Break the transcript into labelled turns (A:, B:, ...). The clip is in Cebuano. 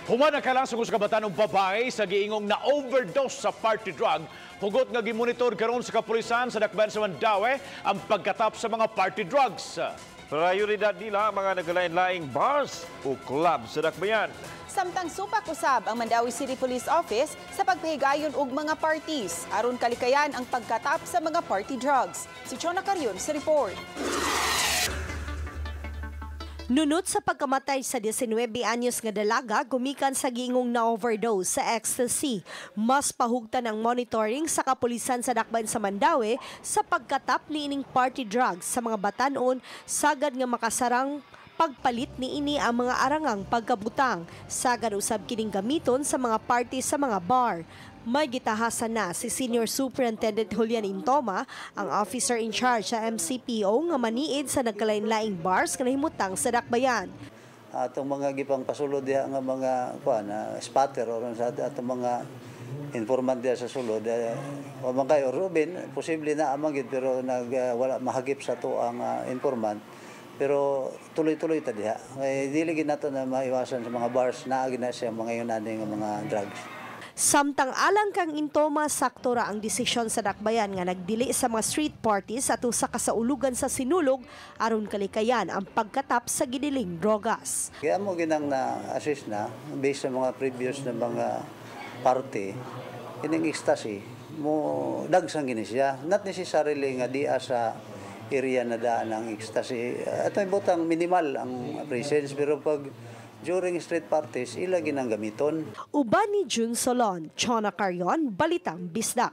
A: Human nakalas ang usa ka batanong babae sa giingong na overdose sa party drug, hugot nga gimonitor karon sa kapulisan sa Dakbayan sa Mandaue ang pagkatap sa mga party drugs.
B: Prioridad nila ang mga nagkalain-laing bars o club sa Dakbayan.
C: Samtang supak usab ang Mandaue City Police Office sa pagpahigayon og mga parties aron kalikayan ang pagkatap sa mga party drugs. Si Chona Carion sa report.
D: Nunot sa pagkamatay sa 19 anyos nga dalaga gumikan sa giingong na overdose sa ecstasy. Mas pahugtan ang monitoring sa kapulisan sa Dakbayan sa Mandaue sa pagkatap niining party drugs sa mga batanon sagad nga makasarang pagpalit niini ang mga arangang pagkabutang. Sagad usab kining gamiton sa mga party sa mga bar. May gitahasan na si Senior Superintendent Julian Intoma, ang officer in charge sa MCPO nga maniid sa nagkalain-laing bars nga nahimutang sa Dakbayan.
E: Atong mga gipang pasulod diha nga mga kuan spotter or sa atong mga informant diha sa sulod, wa man kay Ruben, posible na amang gid, pero nag wala mahagip sa to ang informant, pero tuloy-tuloy ta diha kay dili gid nato na maiwasan sa mga bars naa gid na siya mga yun nga mga drugs.
D: Samtang alang kang Intoma, sakto ra ang desisyon sa Dakbayan nga nagdili sa mga street parties ato sa kasaulugan sa Sinulog aron kalikayan ang pagkatap sa giniling drogas.
E: Kaya mo ginang na-assist na based sa mga previous na mga party, kining ecstasy mo dagsang gini siya. Not necessarily nga diya sa area na daan ang ecstasy. Ato butang minimal ang presence, pero pag during street parties, ila ginang gamiton.
D: Uban ni June Solon, Chona Carion, Balitang Bisdak.